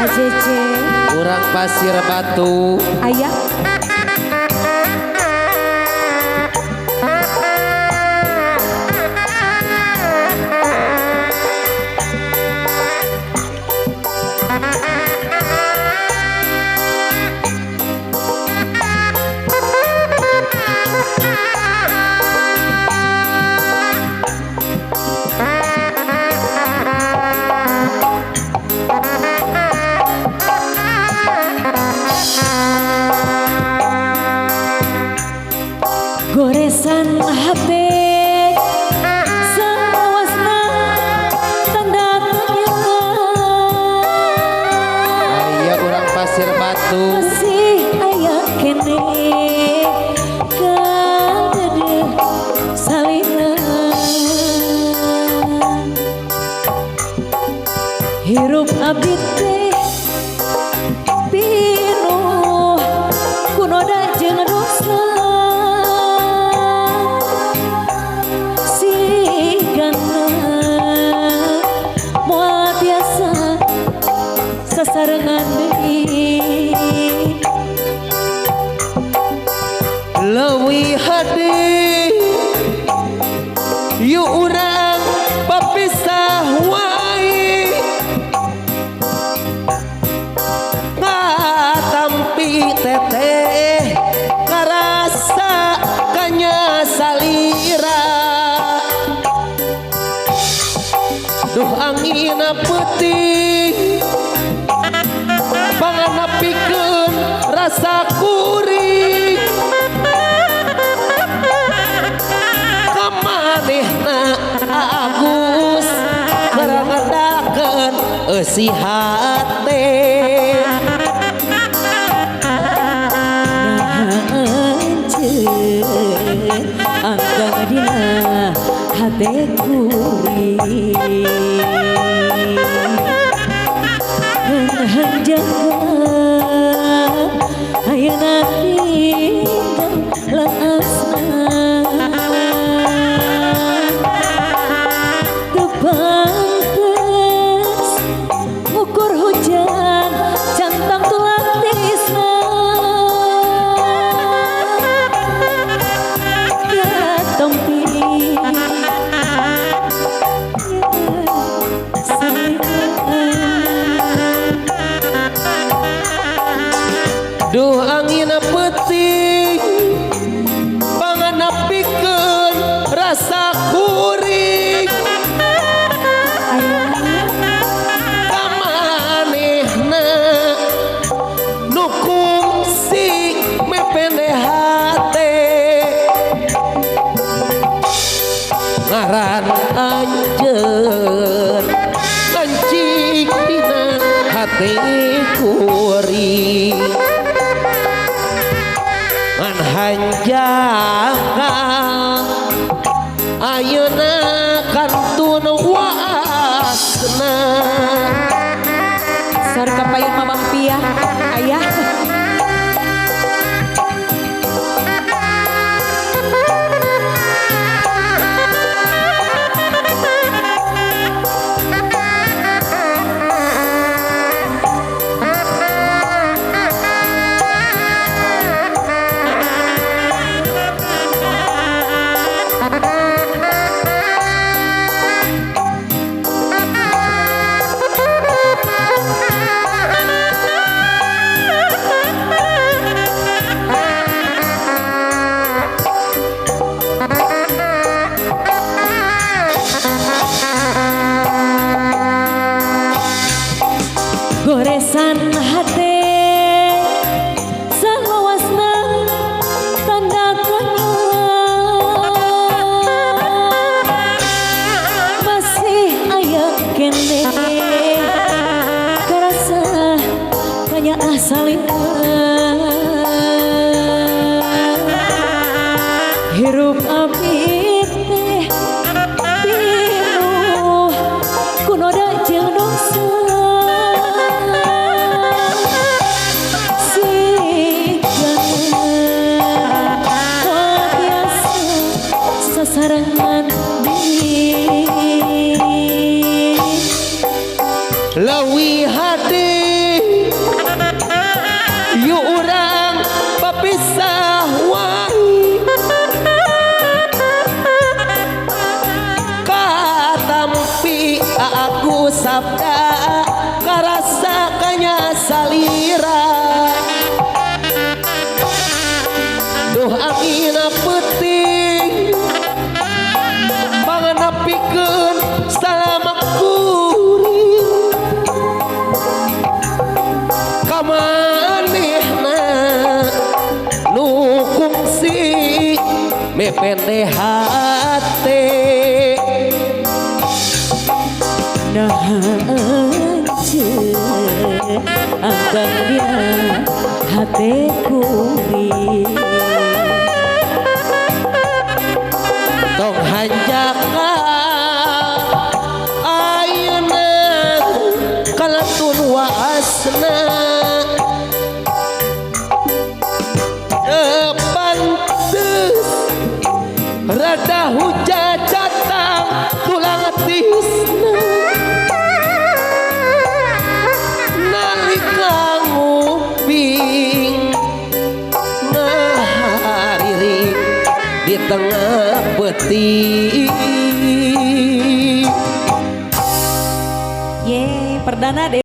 AJC Urang Pasir Batu. Ayah. Goresan hati sawasna tanda tanya. Aya urang Pasir Batu. Masih aya kene kadede salina. Hirup abdi teh pinuh kunoda jeung dosa. Sigana moal tiasa sasarengan deui. Leuwih hade yu urang papisah wae. Ngatampi teteh karasa kanya salira. Duh angin peuting panganapikeun rasa kuring. Kamanehna Agus keur ngadakeun eusi hate. Anjeun anggang dina hate kuring. Hanjakan ayeuna tinggal laasna. Teu pantes ngukur hujan cantang tulang tisna. Katompi Duh angin peuting panganapikeun rasa kuring. Kamanehna nu kungsi mepende hate. Ngaran anjeun ngancik dina hate kuring. Ngan hanjaka ayeuna kantun waasna. Sor kapayun Mamah Pia ayah. Leuwih hade yuk urang papisah wae, katampi aku sabda karasa kanya salira. Duh angin peuting panganapikeun salama kuring kamanehna nu kungsi mepende hate. Nah anjeun angkang dina hate kuring. Tong hanjaka ayeuna kalatun waasna, pantes rada hujan catang tulang tisna nalika nguping ngahariring di tengah peuting. Ye, perdana deh.